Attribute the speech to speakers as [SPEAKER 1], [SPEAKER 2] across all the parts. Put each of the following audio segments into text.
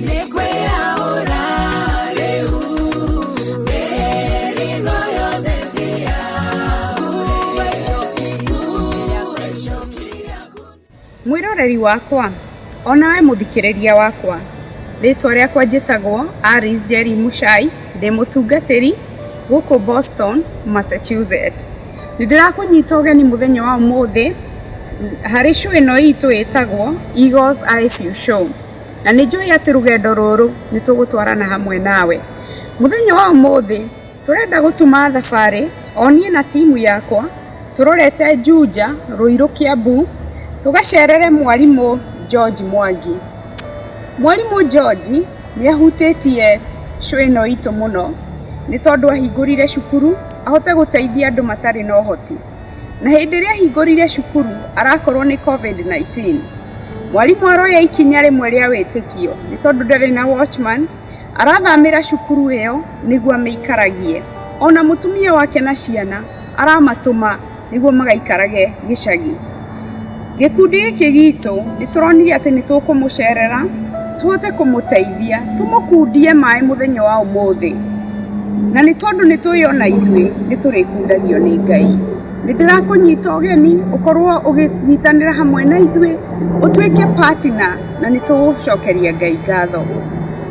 [SPEAKER 1] Nĩ kwĩyaũra rĩu mĩrigo yothe ndĩyaũre. Icoki rĩaku.
[SPEAKER 2] Mwĩroreri wakwa onawe mũthikĩrĩria wakwa, rĩtwa rĩakwa njĩtagwo Alice Njeri Muchai, ndĩ mũtungatĩri gũkũ Boston, Massachusetts. Nĩ ndĩrakũnyita ũgeni mũthenya wa ũmũthĩ harĩ show ĩno itũ ĩtagwo Eagles Eye View Show. Na nĩ njũĩ atĩ rũgendo rũrũ nĩ tũgũtwarana hamwe nawe. Mũthenya wa ũmũthĩ tũrenda gũtuma thabarĩ o niĩ na timu yakwa tũrorete Juja, Ruiru, Kiambu, tũgacerere mwarimũ George Mwangi. Mwarimũ George nĩ ahutĩtie show ĩno itũ mũno nĩ tondũ ahingũrire cukuru ahote gũteithia andũ matarĩ na ũhoti. Na hĩndĩ ĩrĩa ahingũrire cukuru arakorwo nĩ COVID-19. Mwarimũ aroya ikinya rĩmwe rĩa wĩtĩkio nĩ tondũ ndarĩ na watchman, arathamĩra cukuru ĩyo nĩguo amĩikaragie. Ona mũtumia wake na ciana aramatũma nĩguo magaikarage gĩcagi. Gĩkundi gĩkĩ gitũ nĩ tũronire atĩ nĩ tũkũmũcerera tũhote kũmũteithia tũmũkundie maĩ mũthenya wa ũmũthĩ. Na nĩ tondũ nĩ tũĩ ona ithuĩ nĩ tũrĩkundagio nĩ Ngai. Nĩ ndĩrakũnyita ũgeni ũkorwo ũgĩnyitanĩra hamwe na ithuĩ ũtuĩke partner na nĩ tũgũcokeria Ngai ngatho.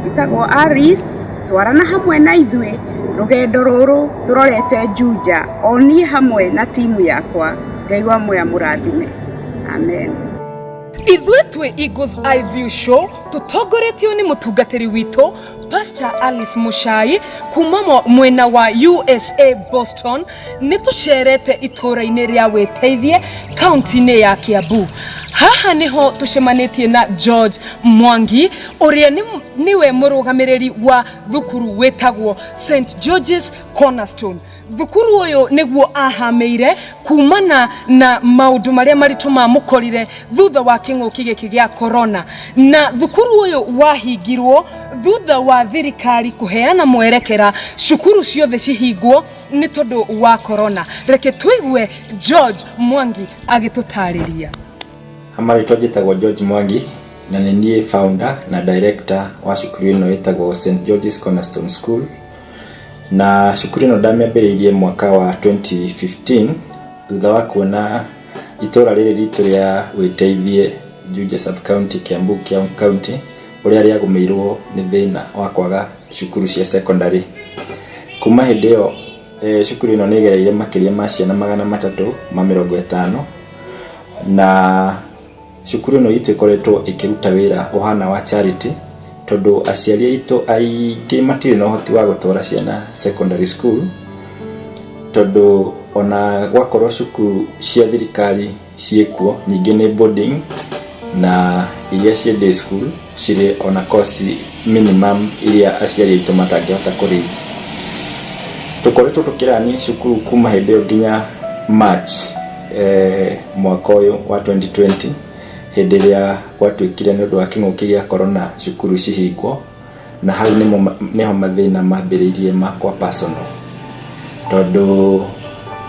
[SPEAKER 2] Njĩtagwo Alice, twarana hamwe na ithuĩ rũgendo rũrũ tũrorete Juja o niĩ hamwe na timu yakwa. Ngai wa muoya mũrathime. Amen.
[SPEAKER 3] Ithuĩ twĩ Eagles Eye View Show tũtongoretio nĩ mũtungatĩri witũ Pastor Alice Muchai kuma mwena wa USA Boston. Nĩ tũcerete itũũra-inĩ rĩa Wĩteithie, kaunti-inĩ ya Kiambu. Haha nĩho tũcemanĩtie na George Mwangi ũrĩa nĩwe mũrũgamĩrĩri wa thukuru wĩtagwo St George's Cornerstone. Thukuru ũyũ nĩguo ahamĩire kumana na maũndũ marĩa maritũ mamũkorire thutha wa kĩng'ũki gĩkĩ gĩa corona, na thukuru ũyũ wahingirwo thutha wa thirikari kũheana mwerekera cukuru ciothe cihingwo nĩ tondũ wa corona. Reke tũigue George Mwangi agĩtũtarĩria.
[SPEAKER 4] Marĩtwa njĩtagwo George Mwangi na nĩ niĩ founder na director wa cukuru ĩno ĩtagwo St George's Cornerstone School. Na cukuru ĩno ndamĩambĩrĩirie mwaka wa 2015 thutha wa kuona itũra rĩrĩ ritũ rĩa Wĩteithie, Juja sub county, Kiambu county, ũrĩa rĩagũmĩirwo nĩ thĩna wa kwaga cukuru cia secondary. Kuma hĩndĩ ĩyo cukuru ĩno nĩ ĩgereire makĩria ma ciana 350, na cukuru ĩno itũ ĩkoretwo ĩkĩruta wĩra ũhana wa charity tondũ aciari aitũ aingĩ matirĩ na ũhoti wa gũtwara ciana secondary school, tondũ ona gwakorwo cukuru cia thirikari ciĩkuo nyingĩ nĩ boarding na iria ciĩ day school cirĩ ona cost minimum iria aciari aitũ matangĩhota kũ raise. Tũkoretwo tũkĩrani cukuru kuma hĩndĩ ĩyo nginya March mwaka ũyũ wa 2020, hĩndĩ ĩrĩa gwatuĩkire nĩ ũndũ wa kĩng'ũki gĩa corona cukuru cihingwo, na hau nĩho mathĩna mambĩrĩirie makwa personal, tondũ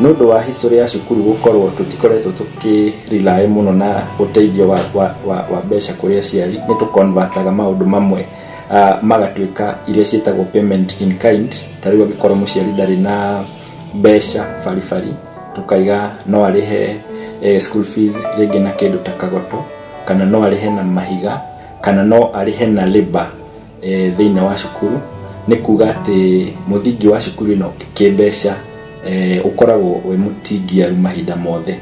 [SPEAKER 4] nĩ ũndũ wa history ya cukuru gũkorwo tũtikoretwo tũkĩ rely mũno na ũteithio wa mbeca kũrĩ aciari. Nĩ tũconvertaga maũndũ mamwe magatuĩka iria ciĩtagwo payment in kind. Ta rĩu angĩkorwo mũciari ndarĩ na mbeca baribari, tũkaiga no arĩhe school fees rĩngĩ na kĩndũ ta kagoto, kana no arĩhe na mahiga, kana no arĩhe na labor thĩinĩ wa cukuru. Nĩ kuga atĩ mũthingi wa cukuru ĩno kĩmbeca ũkoragwo wĩ mũtingiaru mahinda mothe.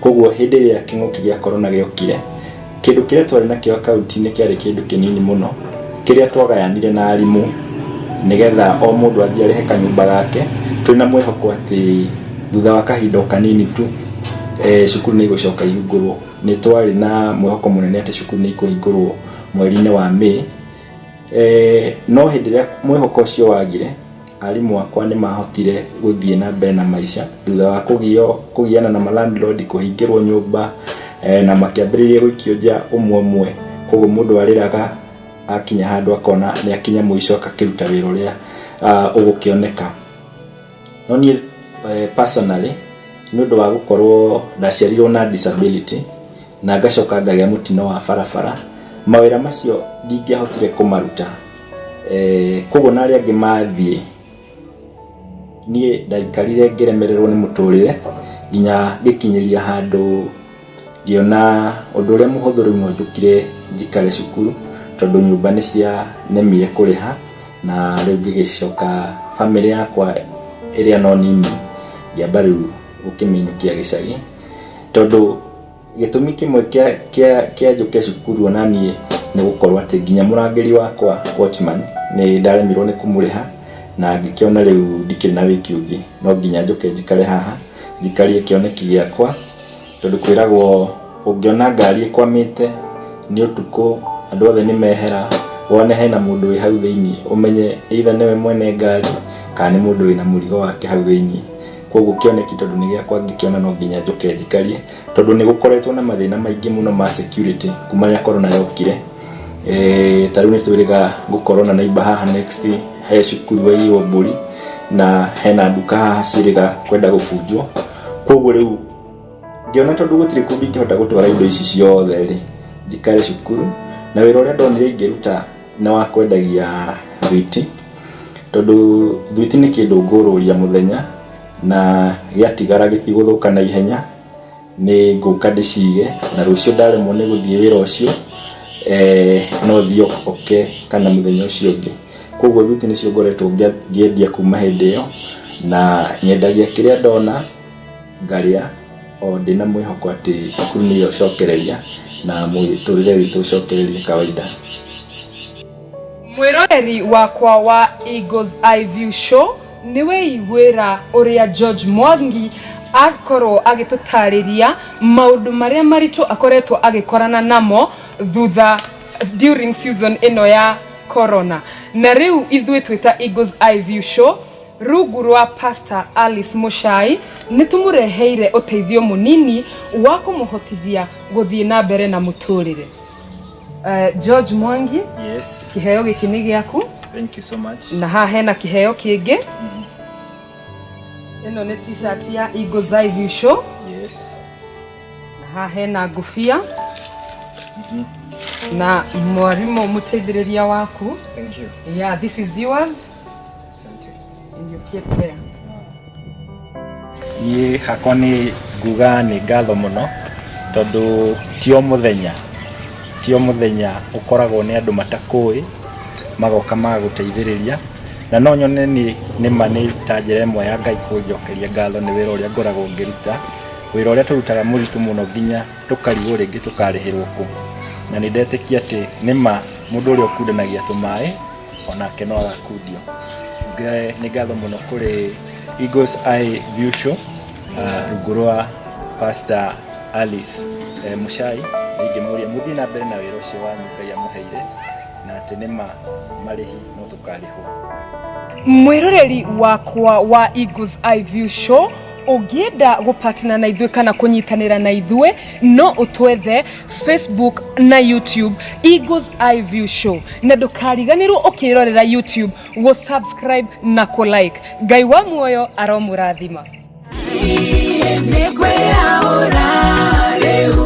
[SPEAKER 4] Koguo hĩndĩ ĩrĩa kĩng'ũki gĩa corona gĩokire, kĩndũ kĩrĩa twarĩ nakĩo akaunti-inĩ kĩarĩ kĩndũ kĩnini mũno kĩrĩa twagayanire na arimũ nĩgetha o mũndũ athiĩ arĩhe kanyũmba gake, twĩna mwĩhoko atĩ thutha wa kahinda o kanini tu cukuru nĩ igũcoka ihingũrwo. Nĩ twarĩ na mwĩhoko mũnene atĩ cukuru nĩ ikũhingũrwo mweri-inĩ wa May, no hĩndĩ ĩrĩa mwĩhoko ũcio wagire, arimũ akwa nĩ mahotire gũthiĩ na mbere na maica thutha wa kũgio kũgiana na malandlord, kũhingĩrwo nyũmba, na makĩambĩrĩria gũikio nja ũmwe ũmwe. Koguo mũndũ arĩraga akinya handũ akona nĩ akinya mũico, akakĩruta wĩra ũrĩa ũgũkĩoneka. No niĩ personally, nĩ ũndũ wa gũkorwo ndaciarirwo na disability na ngacoka ngagĩa mũtino wa barabara Mawĩra macio ndingĩahotire kũmaruta. Koguo na arĩa angĩ mathiĩ, niĩ ndaikarire ngĩremererwo nĩ mũtũrĩre nginya ngĩkinyĩria handũ ngĩona ũndũ ũrĩa mũhũthũ rĩu no njũkire njikare cukuru, tondũ nyũmba nĩ cianemire kũrĩha. Na rĩu ngĩgĩcoka bamĩrĩ yakwa ĩrĩa no nini, ngĩamba rĩu gũkĩmĩinũkia gĩcagi, tondũ gĩtũmi kĩmwe kĩa njũke cukuru ona niĩ nĩ gũkorwo atĩ nginya mũrangĩri wakwa watchman nĩ ndaremirwo nĩ kũmũrĩha, na ngĩkĩona rĩu ndikĩrĩ na wĩki ũngĩ, no nginya njũke njikare haha njikarie kĩoneki gĩakwa, tondũ kwĩragwo ũngĩona ngari ĩkwamĩte nĩ ũtukũ, andũ othe nĩ mehera, wone hena mũndũ wĩ hau thĩinĩ, ũmenye either nĩwe mwene ngari kana nĩ mũndũ wĩna mũrigo wake hau thĩinĩ. Koguo kĩoneki tondũ nĩ gĩakwa, ngĩkĩona no nginya njũke njikarie, tondũ nĩ gũkoretwo na mathĩna maingĩ mũno ma security kuma rĩrĩa corona yokire. Ta rĩu nĩ twĩrĩga gũkorwo na neighbor haha next, he cukuru waiywo mbũri, na hena nduka haha ciĩrĩga kwenda gũbunjwo. Koguo rĩu ngĩona tondũ gũtirĩ kũndũ ingĩhota gũtwara indo ici ciothe rĩ, njikare cukuru. Na wĩra ũrĩa ndonire ingĩruta nĩ wa kwendagia thwiti, tondũ thwiti nĩ kĩndũ ngũrũria mũthenya na gĩatigara gĩtigũthũka na ihenya, nĩ ngũka ndĩcige, na rũciũ ndaremwo nĩ gũthiĩ wĩra ũcio, no thiĩ oke kana mũthenya ũcio ũngĩ. Koguo thwiti nĩcio ngoretwo ngĩendia kuma hĩndĩ ĩyo, na nyendagia kĩrĩa ndona ngarĩa, o ndĩna mwĩhoko atĩ cukuru nĩ ĩgũcokereria na mũtũrĩre witũ ũcokererie kawaida.
[SPEAKER 3] Mwĩroreri wakwa wa Eagles Eye View Show, nĩ weiguĩra ũrĩa George Mwangi akorwo agĩtũtarĩria maũndũ marĩa maritũ akoretwo agĩkorana namo thutha during season ĩno ya corona. Na rĩu ithuĩ twĩta Eagles Eye View Show rungu rwa Pastor Alice Muchai nĩ tũmũreheire ũteithio mũnini wa kũmũhotithia gũthiĩ na mbere na mũtũrĩre. George Mwangi.
[SPEAKER 4] Yes.
[SPEAKER 3] Kĩheo gĩkĩ nĩ gĩaku.
[SPEAKER 4] Thank you so much.
[SPEAKER 3] Na haha hena kĩheo kĩngĩ. Ĩno nĩ T-shirt ya Eagles Eye View Show. Na haha hena ngũbia na mwarimũ mũteithĩrĩria waku.
[SPEAKER 4] Thank you.
[SPEAKER 3] Yeah, this is yours.
[SPEAKER 4] Asante.
[SPEAKER 3] And you keep there.
[SPEAKER 4] Niĩ hakwa nĩ nguga nĩ ngatho mũno, tondũ ti o mũthenya ũkoragwo nĩ andũ matakũĩ magoka magagũteithĩrĩria, na no nyone nĩ ma nĩ ta njĩra ĩmwe ya Ngai kũnjokeria ngatho nĩ wĩra ũrĩa ngoragwo ngĩruta, wĩra ũrĩa tũrutaga mũritũ mũno nginya tũkarigwo rĩngĩ tũkarĩhĩrwo kũ. Na nĩ ndetĩkia atĩ nĩ ma mũndũ ũrĩa ũkundanagia tũmaĩ onake no agakundio. Nĩ ngatho mũno kũrĩ Eagles Eye View Show, rungu rwa Pastor Alice Muchai. Ingĩmũria mũthiĩ na mbere na wĩra ũcio wanyu Ngai amũheire, na atĩ nĩ ma marĩhi no tũkarĩhwo.
[SPEAKER 3] Mwĩroreri wakwa wa Eagles Eye View Show, ũngĩenda gũpatna na ithuĩ kana kũnyitanĩra na ithuĩ, no ũtwethe Facebook na YouTube, Eagles Eye View Show, na ndũkariganĩrwo ũkĩrorera YouTube gũ subscribe na kũ like. Ngai wa muoyo aromũrathima.
[SPEAKER 1] Nĩ kwĩyaũra rĩu.